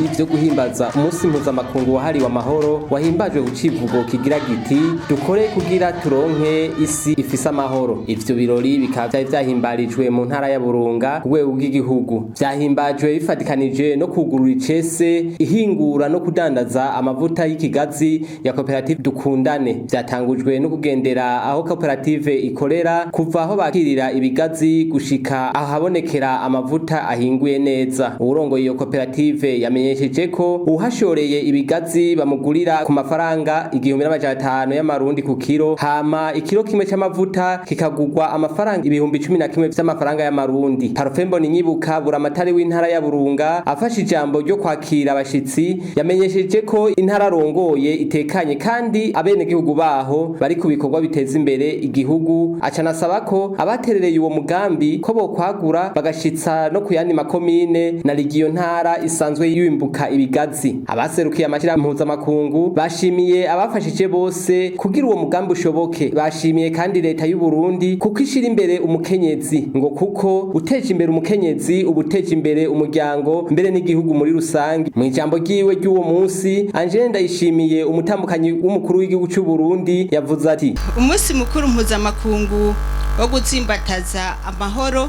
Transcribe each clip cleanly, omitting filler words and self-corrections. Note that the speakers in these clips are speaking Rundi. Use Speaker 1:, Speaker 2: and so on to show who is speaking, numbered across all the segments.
Speaker 1: birori vyo guhimbaza umunsi mpuzamakungu wahariwe amahoro, wahimbajwe ku civugo kigira giti: "Dukore kugira turonke isi ifise amahoro." Ivyo birori bikaba vyari vyahimbarijwe mu ntara ya Burunga ku rwego rw'igihugu. Vyahimbajwe bifatikanije no kugurura icese ihingura no kudandaza amavuta y'ikigazi ya koperative Dukundane. Vyatangujwe no kugendera aho koperative ikorera, kuva aho bakirira ibigazi gushika ahabonekera amavuta ahinguye neza. Uwurongoye iyo koperative yamenyesheje ko uwuhashoreye ibigazi bamugurira ku mafaranga 1500 y'amarundi ku kiro, hama ikiro kimwe c'amavuta kikagurwa amafaranga 11,000 vy'amafaranga y'amarundi. Parfait Mboni Nyibuka, buramatari w'intara ya Burunga, afashe ijambo ryo kwakira abashitsi, yamenyesheje ko intara arongoye itekanye kandi abenegihugu baho bari ku bikorwa biteza imbere igihugu. Acanasaba ko abaterereye uwo mugambi ko bokwagura bagashitsa no ku yandi makomine na rigiyo ntara isanzwe yimbuka ibigazi. Abaserukiye amashirahamwe mpuzamakungu bashimiye abafashije bose kugira uwo mugambi ushoboke. Bashimiye kandi leta y'u Burundi kuko ishira imbere umukenyezi, ngo kuko uteje imbere umukenyezi uba uteje imbere umuryango, mbere n'igihugu muri rusange. Mu ijambo ryiwe ry'uwo munsi, Angele Ndayishimiye, umutambukanyi w'umukuru w'igihugu c'u Burundi, yavuze ati:
Speaker 2: Umunsi mukuru mpuzamakungu wo gutsimbataza amahoro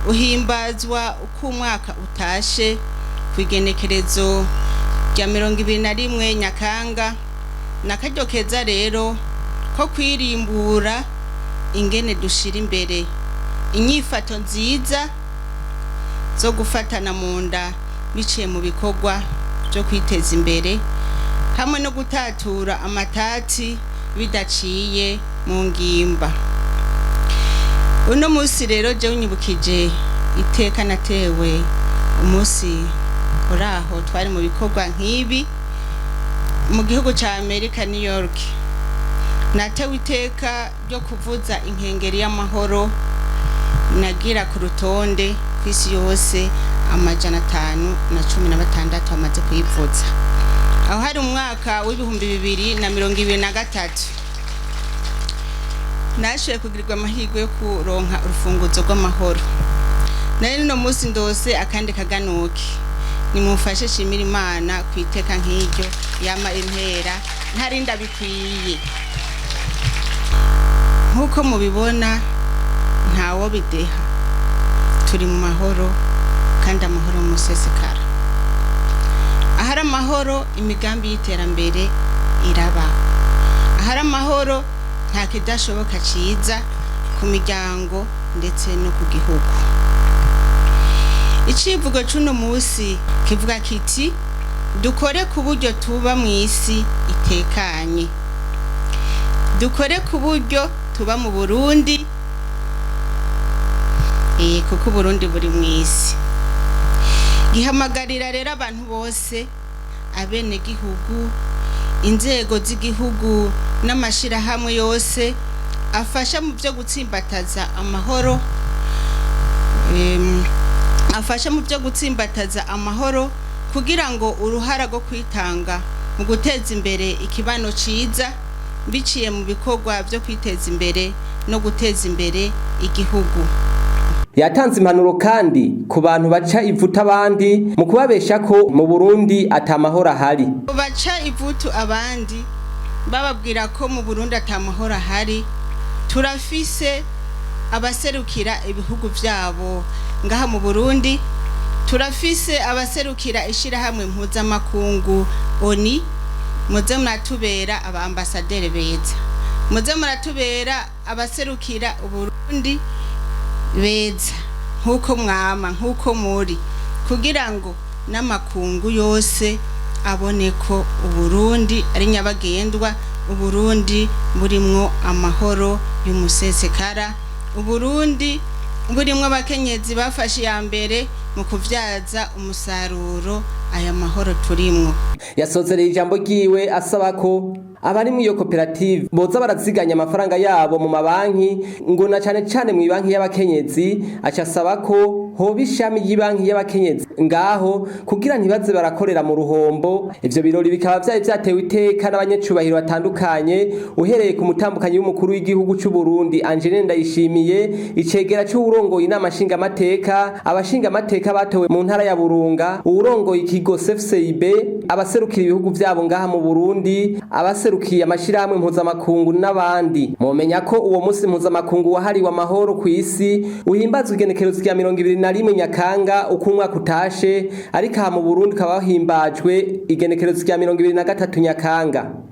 Speaker 2: uhimbazwa uko umwaka utashe ku igenekerezo rya 21 Nyakanga. Na karyo keza rero ko kwirimbura ingene dushira imbere inyifato nziza zo gufatana mu nda biciye mu bikorwa byo kwiteza imbere hamwe no gutatura amatati bidaciye mu ngimba. Uno munsi rero jewe unyibukije iteka natewe umunsi uraho twari mu bikorwa nk'ibi mu gihugu ca Amerika, New York. Natewe iteka ryo kuvuza inkengeri y'amahoro, nagira ku rutonde kw'isi yose 516 bamaze kuyivuza. Aho hari umwaka w'2023. Nashoboye kugirirwa amahirwe yo kuronka urufunguzo rw'amahoro. Nari no munsi ndose akandi kaganuke. Nimumfashe shimira Imana ku iteka nk'iryo yama impera ntari ndabikwiye. Nk'uko mubibona, ntawo bideha, turi mu mahoro kandi amahoro musesekara. Ahari amahoro imigambi y'iterambere irabaho, ahari amahoro nta kidashoboka ciza ku miryango ndetse no ku gihugu. Icivugo c'uno munsi kivuga kiti: "Dukore ku buryo tuba mu isi itekanye, dukore ku buryo tuba mu Burundi", kuko Uburundi buri mu isi. Gihamagarira rero abantu bose, abenegihugu, inzego z'igihugu n'amashirahamwe yose afasha mu byo gutsimbataza amahoro, afasha mu byo gutsimbataza amahoro kugira ngo uruhara rwo kwitanga mu guteza imbere ikibano ciza biciye mu bikorwa byo kwiteza imbere no guteza imbere igihugu.
Speaker 1: Yatanze impanuro kandi ku bantu baca ivuta abandi mu kubabesha ko mu Burundi atamahoro ahari.
Speaker 2: Baca ivutu abandi bababwira ko mu Burundi atamahoro ahari, turafise abaserukira ibihugu vyabo ngaha mu Burundi, turafise abaserukira ishirahamwe mpuzamakungu ONU. Muze muratubera aba ambasaderi beza, muze muratubera abaserukira Uburundi beza nk'uko mwama, nk'uko muri, kugira ngo n'amakungu yose abone ko Uburundi ari nyabagendwa, Uburundi burimwo amahoro y'umusesekara, Uburundi burimwo abakenyezi bafashe iya mbere mu kuvyaza umusaruro aya mahoro turimwo.
Speaker 1: Yasozereye ijambo ryiwe asaba ko abari mu iyo koperative boza baraziganya amafaranga yabo mu mabanki, ngo na cane cane mu banki y'abakenyezi. Aca asaba ko hoba ishami ry'ibanki y'abakenyezi. ngaho kugira ntibaze barakorera mu ruhombo. Ivyo birori bikaba vyari vyatewe iteka n'abanyacubahiro batandukanye, uhereye ku mutambukanyi w'umukuru w'igihugu c'u Burundi Angeline Ndayishimiye, icegera c'uwurongoye inama nshingamateka, abashingamateka batowe mu ntara ya Burunga, uwurongoye ikigo CFCIB, abaserukira ibihugu vyabo ngaha mu Burundi, abaserukiye amashirahamwe mpuzamakungu n'abandi. Mwomenya ko uwo musi mpuzamakungu wahariwe amahoro kw'isi uhimbazwa igenekerezo rya 21 Nyakanga uko umwaka utashe, ariko aha mu Burundi ukaba wahimbajwe igenekerezo rya 23 Nyakanga.